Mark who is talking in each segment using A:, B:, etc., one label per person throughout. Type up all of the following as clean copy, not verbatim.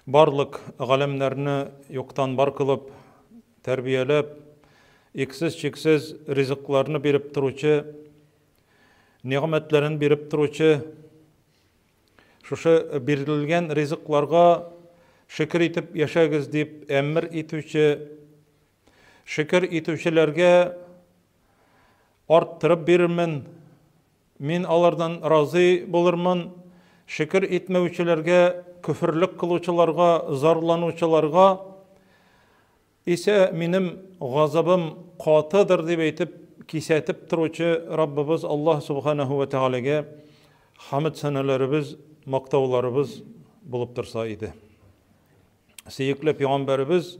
A: Барлык галәмнәрне юктан бар кылып, тәрбияләп, иксез-чиксез ризыкларны биреп торучы, нигъмәтләрен биреп торучы, шушы бирелгән ризыкларга шөкер итеп яшәгез дип әмер итүче, шөкер итүчеләргә арттырып бирермен, мин алардан разый булырмын, шөкер итмәүчеләргә, көферлек кылучыларга, зарланучыларга исә минем газабым катыдыр дип әйтеп кисәтеп торучы Раббыбыз Аллаһ субханаһу ва тәгаләгә хамд сәнәләребез, мактауларыбыз булып торса иде. Сөекле пәйгамбәребез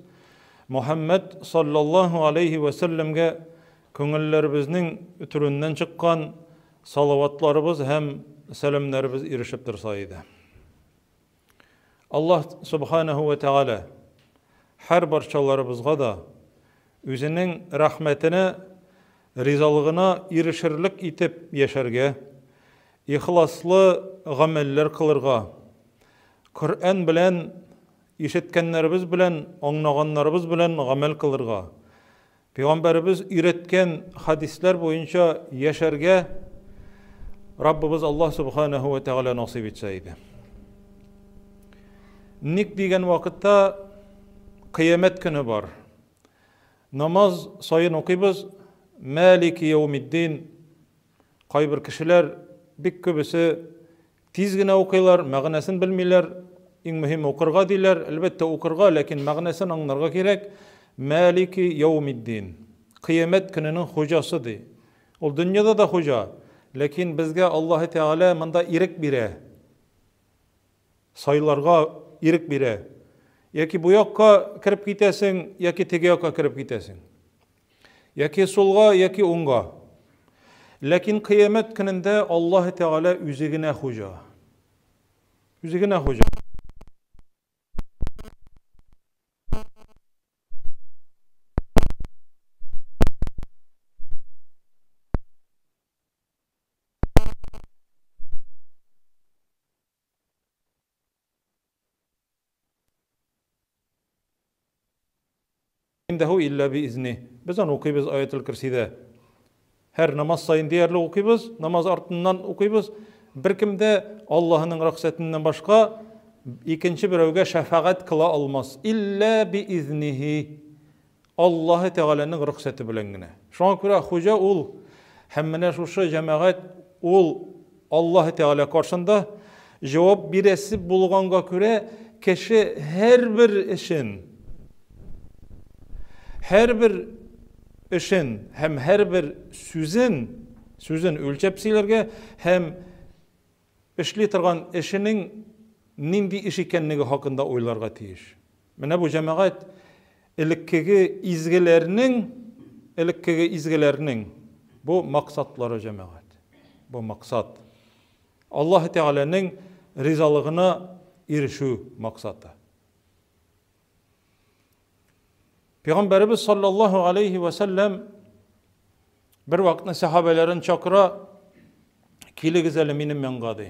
A: Мухаммад саллаллаһу алейхи ва сәлләмгә күңелләребезнең түреннән чыккан салаватларыбыз һәм сәламнәребез ирешеп торса иде. Аллаһ субханаһу ва тәгалә һәр барчаларыбызга да үзенең рәхмәтенә, ризалыгына ирешерлек итеп яшәргә, ихласлы гамәлләр кылырга, Коръән белән ишеткәннәребез белән, аңнаганнарыбыз белән гамәл кылырга, Пәйгамбәребез өйрәткән хәдисләр буенча яшәргә Раббыбыз Аллаһ субханаһу ва тәгалә насыйп итсә иде. Ник дигән вакытта кыямәт көне бар. Намаз саен укыйбыз. Малики яумиддин. Кайбер кешеләр, бик күбесе тиз генә укыйлар, мәгънәсен белмиләр. Иң мөһиме укырга диләр. Әлбәттә укырга, ләкин мәгънәсен аңларга кирәк. Малики яумиддин. Кыямәт көненең хуҗасы ди. Ул дөньяда да хуҗа, ләкин безгә Аллаһы Тәгалә монда ирек бирә. Сайларга ирек бирә. Яки бу якка кереп китәсең, яки теге якка кереп китәсең. Яки сулга, яки уңга. Ләкин кыямәт көнендә Аллаһ Тәгалә үзе генә хуҗа. Үзе генә хуҗа. Индаһу илля би изни. Без аны укыйбыз Аятел Курсидә. Һәр намаз саен диярлек укыйбыз, намаз артыннан укыйбыз. Беркем дә Аллаһының рөхсәтеннән башка икенче берәүгә шәфәгать кыла алмас. Илля би изнихи. Аллаһы Тәгаләнең рөхсәте белән генә. Шуңа күрә хуҗа ул һәм менә шушы җәмәгать ул Аллаһы Тәгалә каршында җавап бирәсе булганга күрә кеше һәрбер эшен һәрбер эшен һәм һәрбер сүзен сүзен үлчәп сөйләргә һәм эшли торган эшенең нинди эш икәнлеге хакында уйларга тиеш. Менә бу җәмәгать элеккеге изгеләрнең элеккеге изгеләрнең бу максатлары җәмәгать. Бу максат. Аллаһ Тәгаләнең ризалыгына ирешү максаты. Пәйгамбәребез саллаллаһу алейхи ва сәлләм бер вакытны сәхабәләрен чакыра, килегез әле минем янга ди.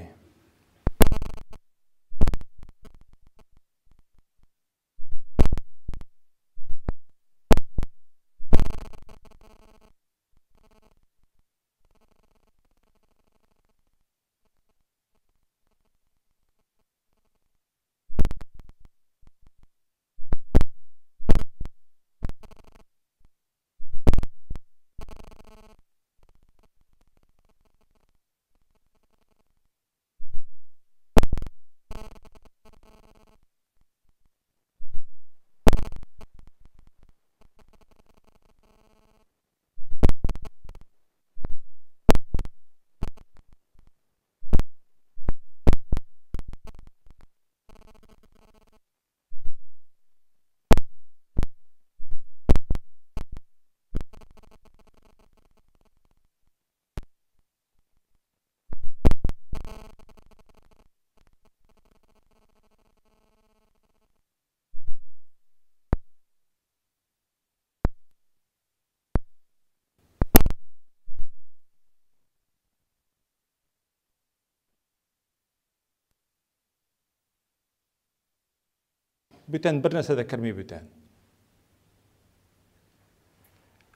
A: Бүтән бер нәрсә дә керми бүтән.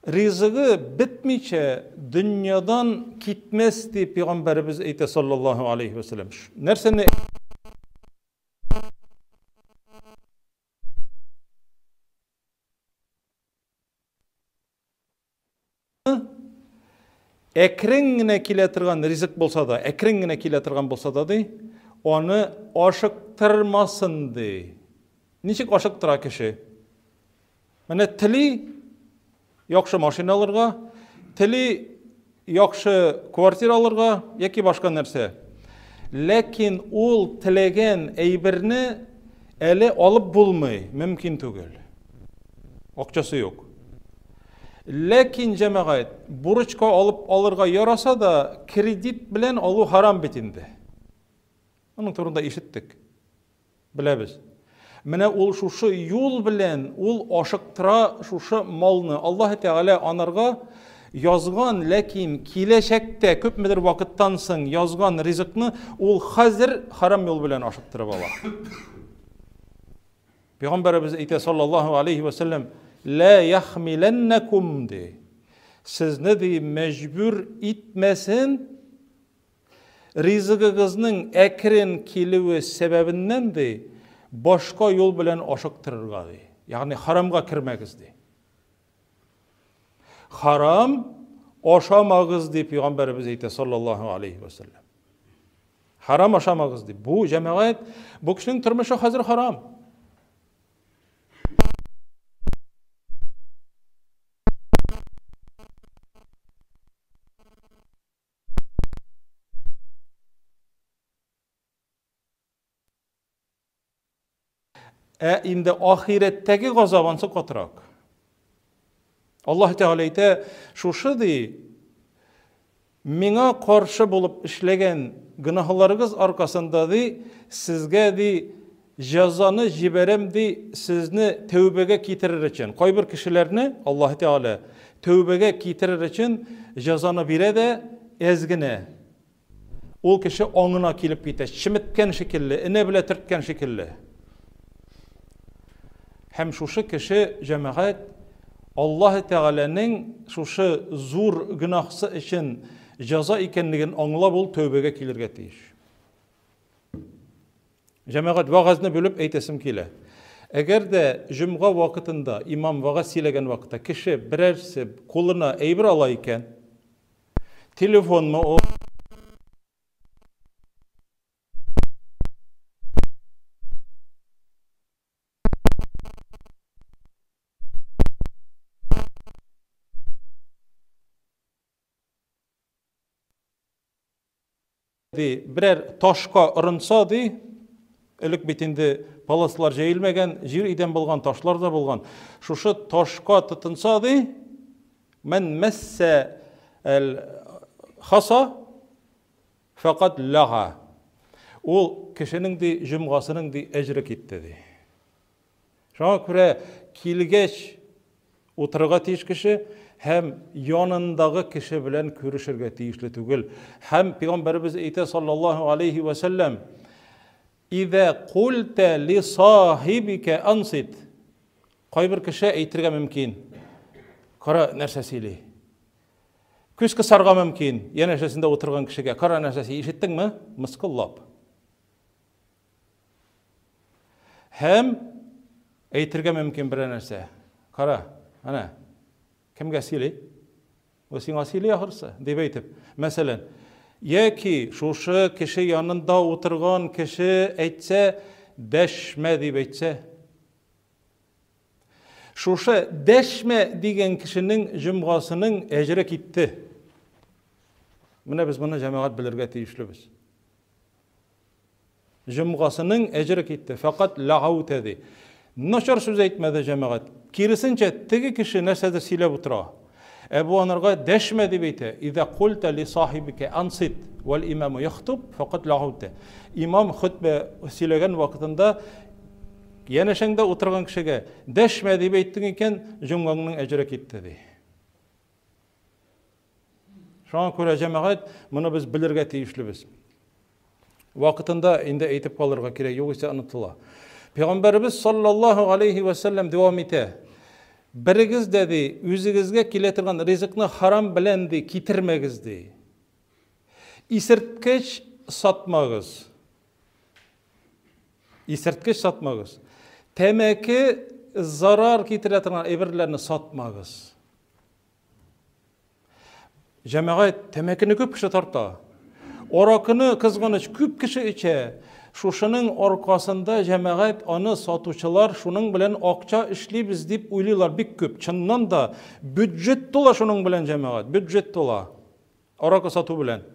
A: Ризыгы бетмичә дөньядан китмәс дип пәйгамбәребез әйтә саллаллаһу алейхи ва сәлләм. Нәрсәне әкрен генә килә торган ризык булса да, әкрен генә килә торган булса да ди, аны ашыктырмасын ди. Ничек ашыктыра кеше? Менә тели яхшы машина алырга, тели яхшы квартира алырга яки башка нәрсә. Ләкин ул теләгән әйберне әле алып булмый, мөмкин түгел. Акчасы юк. Ләкин җәмәгать, бурычка алып алырга яраса да, кредит белән алу харам бит инде. Аның турында ишеттек. Беләбез. Менә ул шушы юл белән ул ашыктыра шушы малны. Аллаһ Тәгалә анарга язган, ләкин киләчәктә күпмедер вакыттан соң язган ризыкны ул хәзер харам юл белән ашыктырып ала. Пәйгамбәребез әйтә саллаллаһу алейхи ва сәлләм, "Ла яхмиләннәкум" ди. Сезне ди мәҗбүр итмәсен Ризыгыгызның әкрен килүе сәбәбеннән, ди, башка юл белән ашыктырырга, ди. Ягъни харамга кермәгез, ди. Харам ашамагыз, ди пәйгамбәребез әйтә, саллаллаһу алейхи ва сәлләм. Харам ашамагыз, ди. Бу җәмәгать, бу кешенең тормышы хәзер харам. Ә инде ахирәттәге газап ансы катырак. Аллаһ Тәгалә әйтә, шушы ди, миңа каршы булып эшләгән гөнаһларыгыз аркасында ди, сезгә ди, җәзаны җибәрәм ди, сезне тәүбәгә китерер өчен. Кайбер кешеләрне Аллаһ Тәгалә тәүбәгә китерер өчен җәзаны бирә дә әз генә. Ул кеше аңына килеп китә, чеметкән шикелле, энә белән төрткән шикелле. Һәм шушы кеше җәмәгать Аллаһ Тәгаләнең шушы зур гөнаһсы өчен җәза икәнлеген аңлап ул тәүбәгә килергә тиеш. Җәмәгать вәгазьне бүлеп әйтәсем килә. Әгәр дә җомга вакытында имам вәгазь сөйләгән вакытта кеше берәрсе кулына әйбер ала икән, телефонмы ул, Ди, берәр ташка орынса, ди, элек бит инде паласлар җәелмәгән, җир идән булган, ташлар да булган. Шушы ташка тотынса, ди, мән мәссә әл хаса фәкат лага. Ул кешенең ди җомгасының ди әҗре китте ди. Шуңа күрә килгәч утырырга тиеш кеше һәм янындагы кеше белән күрешергә тиешле түгел. Һәм пәйгамбәребез әйтә саллаллаһу алейхи ва сәлләм, "Иза култа ли сахибика ансит." Кайбер кеше әйтергә мөмкин. Кара нәрсә сөйли. Күз кысарга мөмкин янәшәсендә утырган кешегә. Кара нәрсә сөйли, ишеттеңме? Мыскыллап. Һәм әйтергә мөмкин берәр нәрсә. Кара, әнә, кемгә сөйли? Ул сиңа сөйли ахрысы, дип әйтеп. Мәсәлән, яки шушы кеше янында утырган кеше әйтсә, дәшмә дип әйтсә. Шушы дәшмә дигән кешенең җомгасының әҗере китте. Менә без моны җәмәгать белергә тиешлебез. Җомгасының әҗере китте. Фәкать ләгаута ди. Начар сүз әйтмәде җәмәгать. Киресенчә, теге кеше нәрсәдер сөйләп утыра. Ә бу анарга дәшмә дип әйтә. Иза культа ли сахибика ансит вал имаму яхтуб фәкать ләгаута. Имам хөтбә сөйләгән вакытында янәшәңдә утырган кешегә дәшмә дип әйттең икән, җомгаңның әҗере китте ди. Шуңа күрә җәмәгать, моны без белергә тиешлебез. Вакытында инде әйтеп калырга кирәк, югыйсә онытыла. Пәйгамбәребез саллаллаһу алейхи ва сәлләм дәвам итә. Берегез дә ди, үзегезгә килә торган ризыкны харам белән ди китермәгез ди. Исерткеч сатмагыз. Исерткеч сатмагыз. Тәмәке зарар китерә торган әйберләрне сатмагыз. Җәмәгать, тәмәкене күп кеше тарта. Аракыны, кызганыч, күп кеше эчә. Шушының аркасында җәмәгать аны сатучылар шуның белән акча эшлибез дип уйлыйлар бик күп. Чыннан да бюджет тула шуның белән җәмәгать, бюджет тула. Аракы сату белән.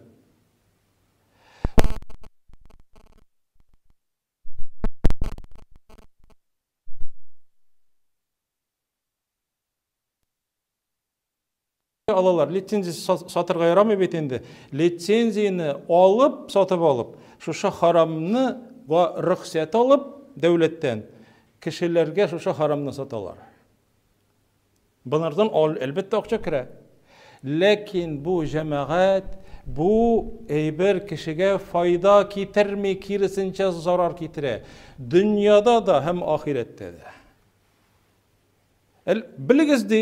A: Алалар. Лицензия сатырга ярамый бит инде. Лицензияне алып, сатып алып, шушы харамны ва рөхсәт алып дәүләттән кешеләргә шушы харамны саталар. Бұнардан әлбәттә акча керә. Ләкин бу җәмәгать, бу әйбер кешегә файда китерми, киресенчә зарар китерә. Дөньяда да һәм ахирәттә дә. Әл, белегез ди,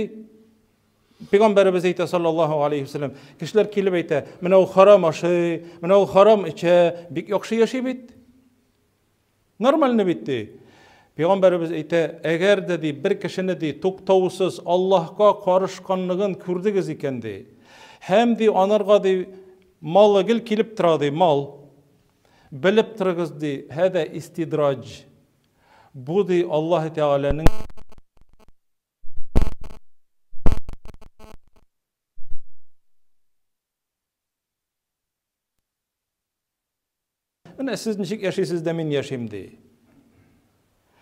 A: Пәйгамбәребез әйтә саллаллаһу алейхи вәсәлләм, кешеләр килеп әйтә, менә ул харам ашый, менә ул харам эчә, бик яхшы яши бит. Нормально бит ди. Пәйгамбәребез әйтә, әгәр дә ди бер кешене ди туктаусыз Аллаһка карышканлыгын күрдегез икән ди. Һәм ди анарга ди малы гел килеп тора ди, мал. Белеп торыгыз ди, һәдә истидраҗ. Бу ди Аллаһ Тәгаләнең Менә сез ничек яшисез дә мин яшим ди.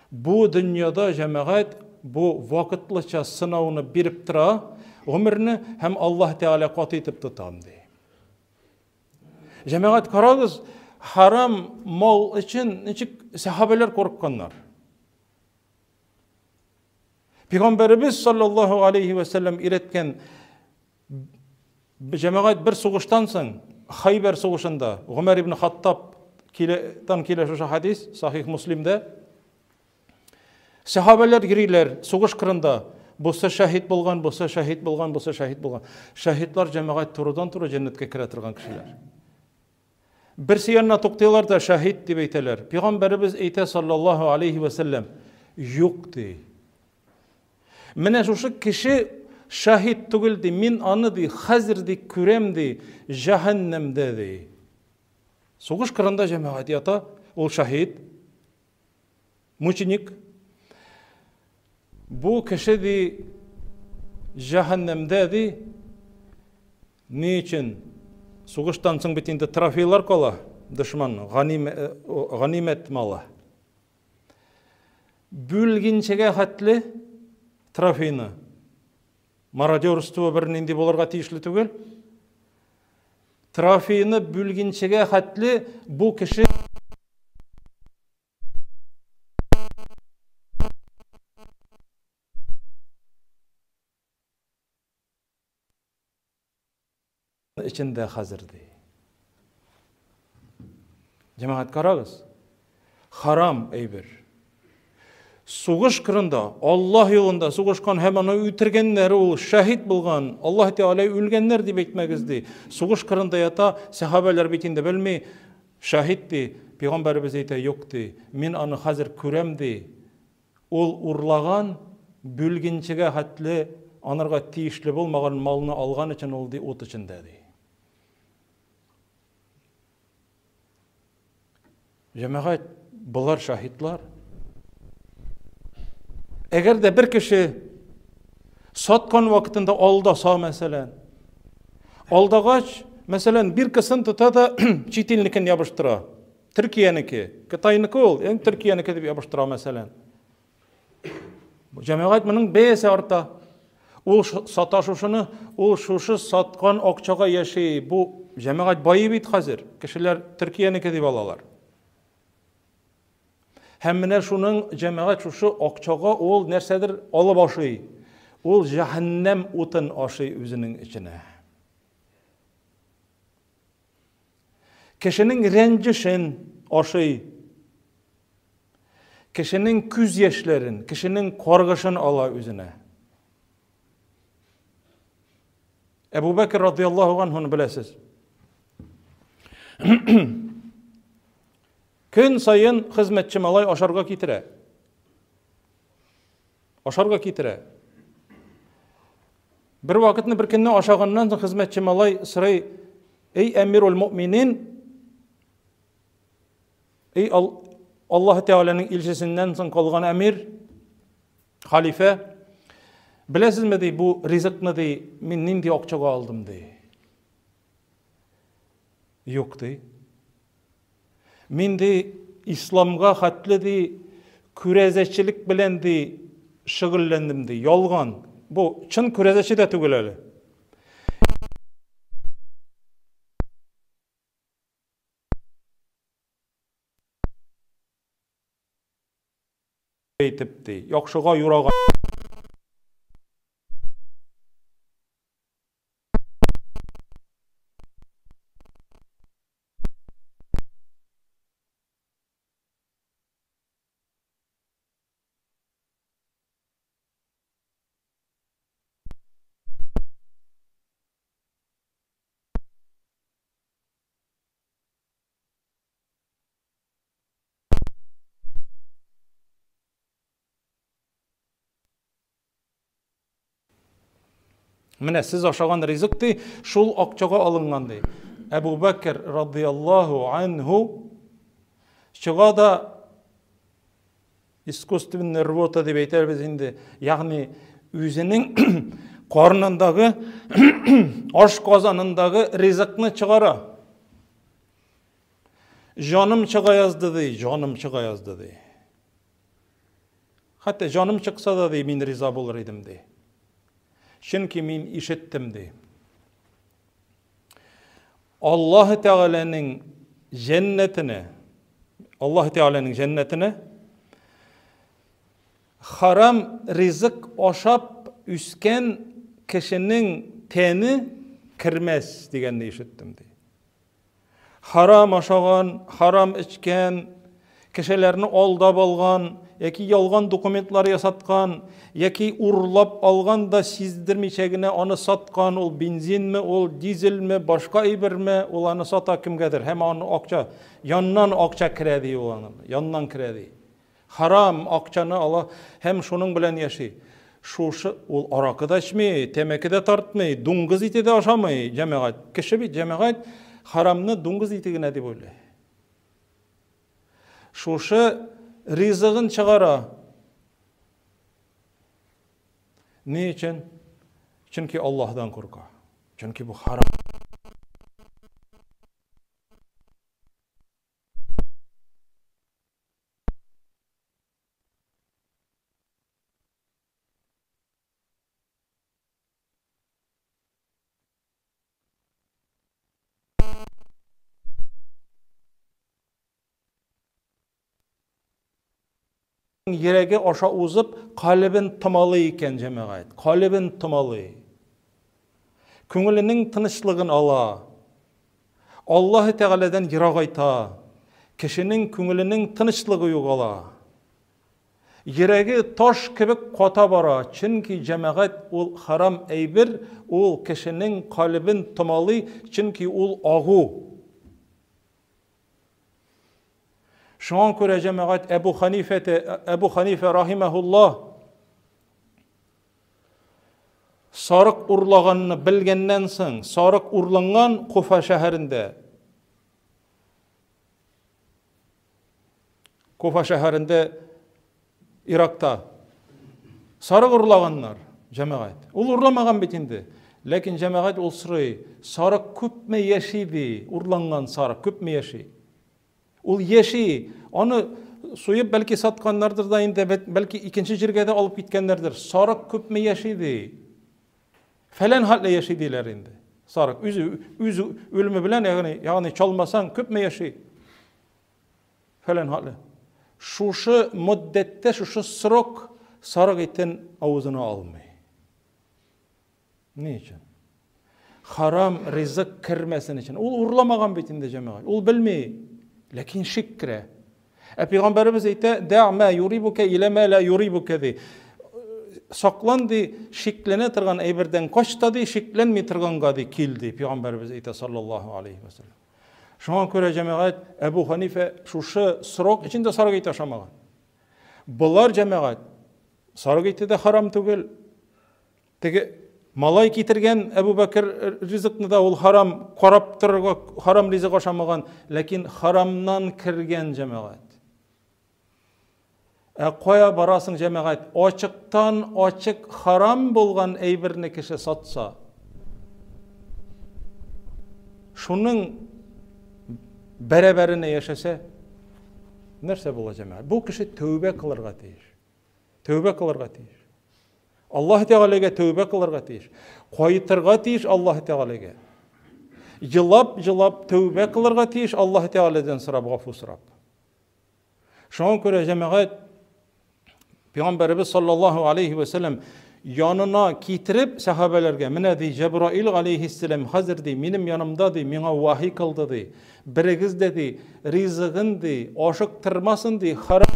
A: Бу дөньяда җәмәгать бу вакытлыча сынауны биреп тора, гомерне һәм Аллаһ Тәгалә каты итеп тотам ди. Җәмәгать карагыз, харам мал өчен ничек сәхабәләр курыкканнар. Пәйгамбәребез саллаллаһу алейхи ва сәлләм өйрәткән җәмәгать бер сугыштан соң, Хайбер сугышында Гомәр ибн Хаттаб килә, килә шушы хадис, Сахих Муслимдә. Сәхабәләр йөриләр сугыш кырында. Бусы шәһид булган, бусы шәһид булган, бусы шәһид булган. Шәһидлар җәмәгать турыдан-туры җәннәткә керә торган кешеләр. Берсе янына туктыйлар да шәһид дип әйтәләр. Пәйгамбәребез әйтә саллаллаһу алейхи ва сәлләм, юк ди. Менә шушы кеше шәһид түгел ди, мин аны ди, хәзер ди күрәм ди, җәһәннәмдә ди. Сугыш кырында җәмәгать ята, ул шәһид, мученик. Бу кеше ди җәһәннәмдә ди. Ни өчен? Сугыштан соң бит инде трофейлар кала, дошман ганимәт малы. Бүлгенчегә хәтле трофейны. Мародерство бер нинди булырга тиешле түгел. Трофейны бүлгенчегә хәтле бу кеше эчендә хәзер ди. Җәмәгать карагыз. Харам әйбер. Сугыш кырында, Аллаһ юлында сугышкан һәм аны үтергәннәр, ул шәһид булган, Аллаһ Тәгалә үлгәннәр дип әйтмәгез ди. Сугыш кырында ята, сәхабәләр бит инде белми, шәһид ди. Пәйгамбәребез әйтә, юк ди. Мин аны хәзер күрәм ди. Ул урлаган, бүлгенчегә хәтле анарга тиешле булмаган малны алган өчен ул ди ут эчендә ди. Җәмәгать, болар шаһитлар. Әгәр дә бер кеше саткан вакытында алдаса, мәсәлән, алдагач, мәсәлән, биркасын тота да чит илнекен ябыштыра. Төркиянеке, Кытайныкы ул, яни Төркиянеке дип ябыштыра, мәсәлән. Җәмәгать моның бәясе арта. Ул сата шушыны, ул шушы саткан акчага яши. Бу җәмәгать байый бит хәзер. Кешеләр Төркиянеке дип алалар. Һәм менә шуның җәмәгать шушы акчага ул нәрсәдер алып ашый. Ул җәһәннәм утын ашый үзенең эченә. Кешенең рәнҗешен ашый. Кешенең күз яшьләрен, кешенең каргышын ала үзенә. Әбу Бәкер радияллаһу анһуны беләсез. Көн саен хезмәтче малай ашарга китерә. Ашарга китерә. Бер вакытны бер көнне ашаганнан соң хезмәтче малай сорый: "Эй әмирул муъминин, эй Аллаһ Тәгаләнең илчесеннән соң калган әмир, халифә, беләсезме ди, бу ризыкны ди, мин нинди акчага алдым ди. Юк ди. Мин ди исламга хәтле ди күрәзәчелек белән ди шөгыльләндем ди. Ялган. Бу чын күрәзәче дә түгел әле. Әйтеп ди, яхшыга юраган. Менә сез ашаган ризык ди, шул акчага алынган ди. Әбу Бәкер радияллаһу анһу чыга да искусственный рвота дип әйтәбез инде, ягъни үзенең карынындагы аш казанындагы ризыкны чыгара. Җаным чыга язды ди, җаным чыга язды ди. Хәтта җаным чыкса да, ди, мин риза булыр идем, ди. Чөнки мин ишеттем, ди. Аллаһ Тәгаләнең җәннәтенә, Аллаһ Тәгаләнең җәннәтенә харам ризык ашап үскән кешенең тәне кермәс дигәнне ишеттем, ди. Харам ашаган, харам эчкән, кешеләрне алдап алган, яки ялган документлар ясаткан, яки урлап алган да сиздермичә генә аны саткан, ул бензинме, ул дизельме, башка әйберме, ул аны сата кемгәдер һәм аны акча, яннан акча керә ди ул аны, яннан керә ди. Харам акчаны ала һәм шуның белән яши. Шушы ул аракы да эчми, тәмәке дә тартмый, дуңгыз ите дә ашамый, җәмәгать. Кеше бит җәмәгать харамны дуңгыз ите генә дип уйлый. Шушы ризыгын чыгара. Ни өчен? Чөнки Аллаһдан курка. Чөнки бу харам. Йөрәге аша узып, калебен томалый икән җәмәгать. Калебен томалый. Күңеленең тынычлыгын ала. Аллаһы Тәгаләдән ерагайта. Кешенең күңеленең тынычлыгы югала. Йөрәге таш кебек ката бара, чөнки җәмәгать ул харам әйбер, ул кешенең калебен томалый, чөнки ул агу. Шуңа күрә җәмәгать Әбу Ханифә Әбу Ханифә рахимахуллаһ сарык урлаганны белгәннән соң, сарык урланган Куфа шәһәрендә. Куфа шәһәрендә Иракта сарык урлаганнар, җәмәгать. Ул урламаган бит инде. Ләкин җәмәгать ул сорый, сарык күпме яши ди, урланган сарык күпме яши? Ул яши, аны суеп бәлки сатканнардыр да инде, бәлки икенче җиргә дә алып киткәннәрдер. Сарык күпме яши ди. Фәлән хәтле яши диләр инде. Сарык үзе үз үлеме белән, ягъни, ягъни чалмасаң күпме яши? Фәлән хәтле. Шушы мөддәттә, шушы срок сарык итен авызына алмый. Ни өчен? Харам ризык кермәсен өчен. Ул урламаган бит инде җәмәгать. Ул белми. Ләкин шик керә. Ә пәйгамбәребез әйтә, "Дә ма юрибука иля ма ла юрибука" ди. Саклан ди, шикләнә торган әйбердән кач та ди, шикләнми торганга ди, кил ди, пәйгамбәребез әйтә саллаллаһу алейхи ва саллям. Шуңа күрә җәмәгать Әбу Ханифә шушы срок эчендә сарык ите ашамаган. Болар җәмәгать сарык ите дә харам түгел. Теге малай китергән Әбу Бәкер ризыкны да ул харам карап торырга харам ризык ашамаган, ләкин харамнан кергән җәмәгать. Ә кая барасың, җәмәгать? Ачыктан ачык харам булган әйберне кеше сатса, шуның бәрабәренә яшәсә, нәрсә була, җәмәгать? Бу кеше тәүбә кылырга тиеш. Тәүбә кылырга тиеш. Аллаһ Тәгаләгә тәүбә кылырга тиеш. Кайтырга тиеш Аллаһ Тәгаләгә. Елап-елап тәүбә кылырга тиеш Аллаһ Тәгаләдән сорап, гафу сорап. Шуңа күрә җәмәгать Пәйгамбәребез саллаллаһу алейхи ва сәлләм янына китереп сәхабәләргә, менә ди Җәбраил алейхиссәлам хәзер ди минем янымда ди миңа вахи кылды ди. Берегез дә ди ризыгын ди ашыктырмасын ди харам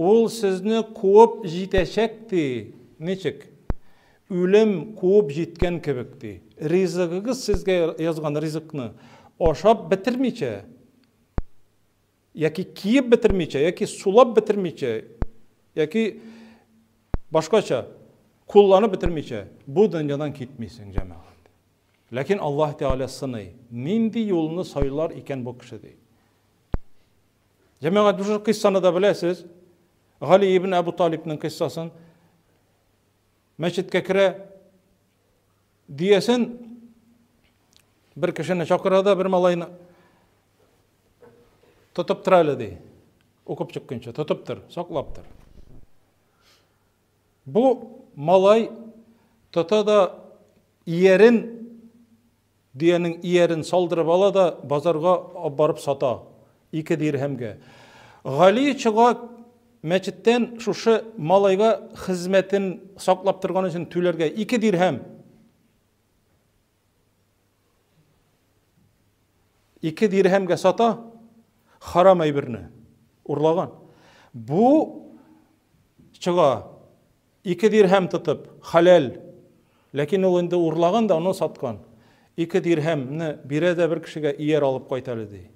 A: Ул сезне куып җитәчәк, ди. Ничек? Үлем куып җиткән кебек, ди. Ризыгыгыз сезгә язган ризыкны ашап бетермичә, яки киеп бетермичә, яки сулап бетермичә, яки башкача кулланып бетермичә, бу дөньядан китмисең, җәмәгать. Ләкин Аллаһ Тәгалә сыный, нинди юлны сайлар икән бу кеше, ди. Җәмәгать, бу кыйссаны да беләсез. Гали ибн Әбу Талибның кыйссасын. Мәчеткә керә, диясен бер кешене чакыра да, бер малайны тотып тор әле, ди. Укып чыкканча тотып тор, саклап тор. Бу малай тота да иярен, дөянең иярен салдырып ала да базарга барып сата. 2 дирһәмгә. Гали чыга мәчеттән шушы малайга хезмәтен саклап торган өчен түләргә 2 дирһәм. 2 дирһәмгә сата харам әйберне, урлаган. Бу чыга 2 дирһәм тотып, хәләл. Ләкин ул инде урлаган да, аны саткан. 2 дирһәмне бирә дә бер кешегә ияр алып кайт әле, ди.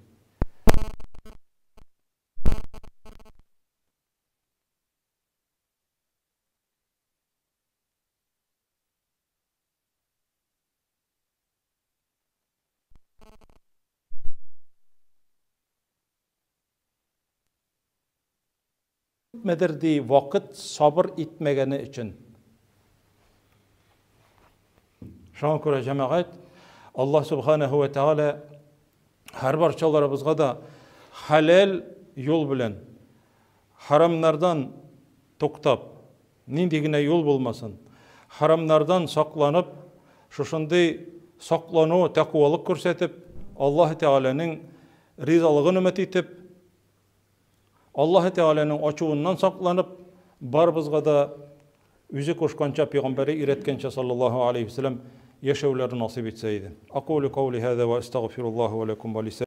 A: Күпмедер, ди, вакыт сабыр итмәгәне өчен. Шуңа күрә, җәмәгать, Аллаһ субханаһу ва тааля һәр барчаларыбызга да хәләл юл белән харамнардан туктап, нинди генә юл булмасын, харамнардан сакланып, шушындый саклану, тәкъвалык күрсәтеп, Аллаһ Тәгаләнең ризалыгын өмет итеп, Аллаһы Тәгаләнең ачуыннан сакланып, барыбызга да үзе кушканча, пәйгамбәре өйрәткәнчә саллаллаһу алейһи ва сәлләм яшәүләрен насыйп итсә иде. Акулю каули һаза ва астагфируллаһу ва лакум ва.